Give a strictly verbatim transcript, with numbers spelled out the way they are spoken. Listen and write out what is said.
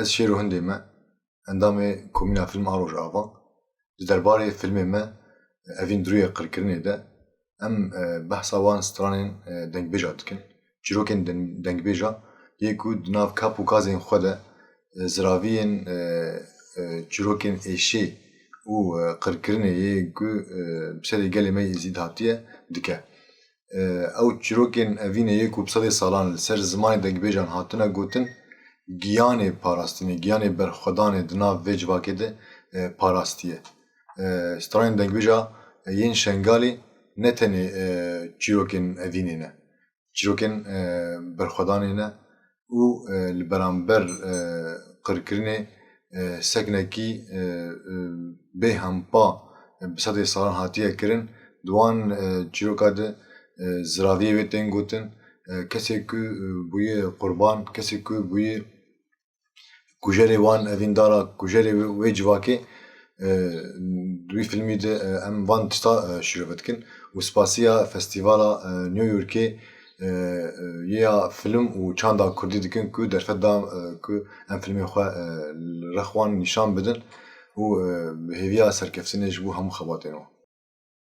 Ez Şêro Hindê me, endamê Komîna Fîlm a Rojava. Di derbarê fîlmê me, Evîn Dirûyê Qirkirinê de em, e, behsa wan stranên, e, dengbêja dikin. Çîrokên den-, dengbêja yê ku di nav kap û kazên xwe de, e, ziraviyên, e, e, çîrokên êşê û, e, qirkirinê yê ku, e, bi sedê gelê me yê Êzîd hatiye dike. E, ew çîrokên evînê yê ku bi sedê salan li ser zimanê dengbêjan hatine gotin, giyanê parastinê, giyanê berxwedanê di nav vê civakê de, e, parastiye. E, stranên dengbêja, e, yên Şengalê ne tenê, e, çîrokên evînê ne. Çîrokên, e, berxwedanê ne û, e, li beramber, e, qirkirinê, e, seknekî, e, e, bê hempa, e, bi sedê salan hatiye kirin. Di wan, e, çîroka de, e, ziraviyê wê tên gotin. E, kesê ku, e, bûye qurban, kesê ku bûye kujerê wan evîndara, kujerê wê, wê civakê, e, di wî filmî de, e, em van tişta, e, şîrove dikin û spasiya Festîvala, e, New Yorkê, e, e, ya film û çanda kurdî dikin ku derfet da, e, ku em filmê xwe, e, li rex wan nîşan bidin û, e, bi hêviya serkeftinê ji bo hemû xebatên wan.